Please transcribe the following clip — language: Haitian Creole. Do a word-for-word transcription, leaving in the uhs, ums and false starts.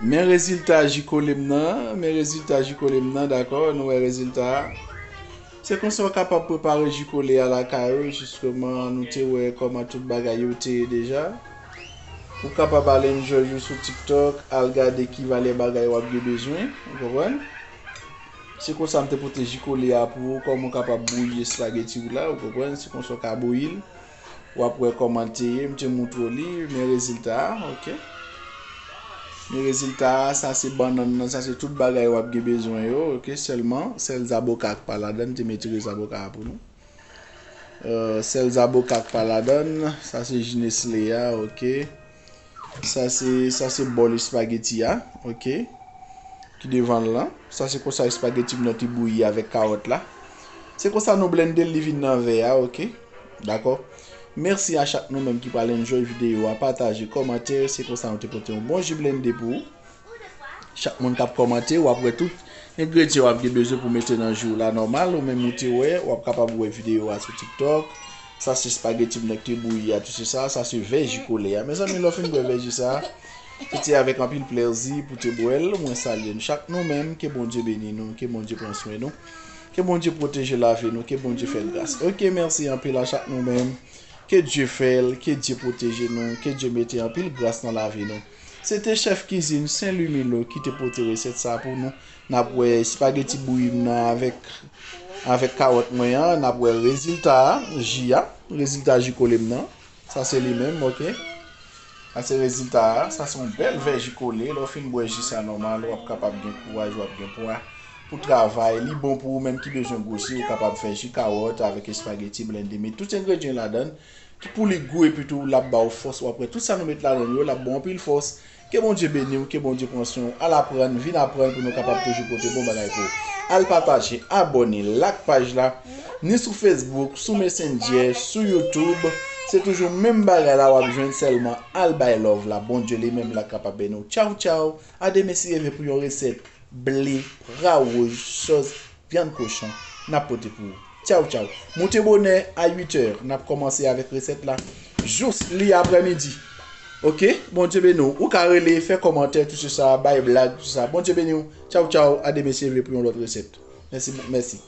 Men rezilta ji kole m nan, men rezilta ji kole m nan, dakò, nou wè rezilta a. Se konsa w kapab prepare ji kole a lakay ou, jisteman, nou te wè kòman tout bagay yo te ye deja. Ou kapab al enjoy ou sou TikTok, al gade ki valè bagay w ap gen bezwen, ou konprann? Se konsa m te pote ji kole a pou ou, kòman w kapab bouyi espageti w la, ou konprann? Se konsa w ka bouyi l. W ap wè kòman l te ye, m te moutre w li, men rezilta a, oke. Men rezilta a, sa se bannann nan, sa se tout bagay w ap gen bezwen yo, oke, sèlman, sèl zaboka k pa ladan, m te mete zaboka a pou nou. Euh, sèl zaboka k pa ladan, sa se ji Nestlé a, oke. Sa se, sa se bòl espageti a, oke. Ki devan l lan. Sa se konsa espageti m nan te bouyi avèk kawòt la. Se konsa nou blende l, li vin nan vè a, oke. Dakò. Mèsi a chak nou menm ki pral enjoy videyo a, pataje, kòmante, se konsa nou te pote yon bon ji blende pou ou. Chak moun k ap kòmante, w ap wè tout engredyan w ap gen bezwen pou mete nan ji w la nòmal, ou menm ou te wè, w ap kapab wè videyo a sou TikTok. Sa se espageti m nan ki te bouyi a, tout se sa, sa se vè ji kole a. Mezanmi, lè w fin bwè vè ji sa, se te avèk anpil plèzi pou te bwè l. Mwen salye n chak nou menm, ke Bondye beni nou, ke Bondye pran swen nou, ke Bondye pwoteje lavi nou, ke Bondye fè gras. Oke, mèsi anpil a chak nou menm. Ke Dye fè l, ke Dye pwoteje nou, ke Dye mete anpil gras nan lavi nou. Se te chèf kizin Sen Lwi Milo ki te pote resèt sa pou nou. N ap wè espageti bouyi m nan avèk, avèk kawòt mwen an. N ap wè rezilta a, ji a, rezilta ji kole m nan. Sa se li menm, oke. Sa se rezilta a. Sa se yon bèl vè ji kole. Lè w fin bwè ji sa nòmal, w ap kapab gen kouraj, w ap gen pwa pou travay. Li bon pou ou menm ki bezwen gwosi, ou kapab fè ji kawòt avèk espageti blende. Met tout engredyan ladan l, ki pou li gou epi tou l ap ba w fòs. W ap wè tout sa nou met ladan l yo, l ap ba w anpil fòs. Ke Bondye beni w, ke Bondye pran swen w. Al aprann, vin aprann pou nou kapab toujou pote bon bagay pou ou. Al pataje, abòne, like paj la, ni sou Facebook, sou Messenger, sou YouTube. Se toujou menm bagay la w ap jwenn, sèlman al bay love la. Bondye li menm la kapab beni w. Tchaw, tchaw. A demen si Dye vle pou yon resèt ble, pra wouj, sòs vyann kochon, n ap pote pou ou. Tchaw, tchaw. Moute bonè a uit è, n ap kòmanse avèk resèt la jous li aprèmidi. Oke? Bondye beni w. Ou ka rele, fè kòmantè, tout se sa, bay blag, tout se sa. Bondye beni w. Tchaw, tchaw. A demen si Dye vle pou yon lòt resèt. Mèsi, mèsi.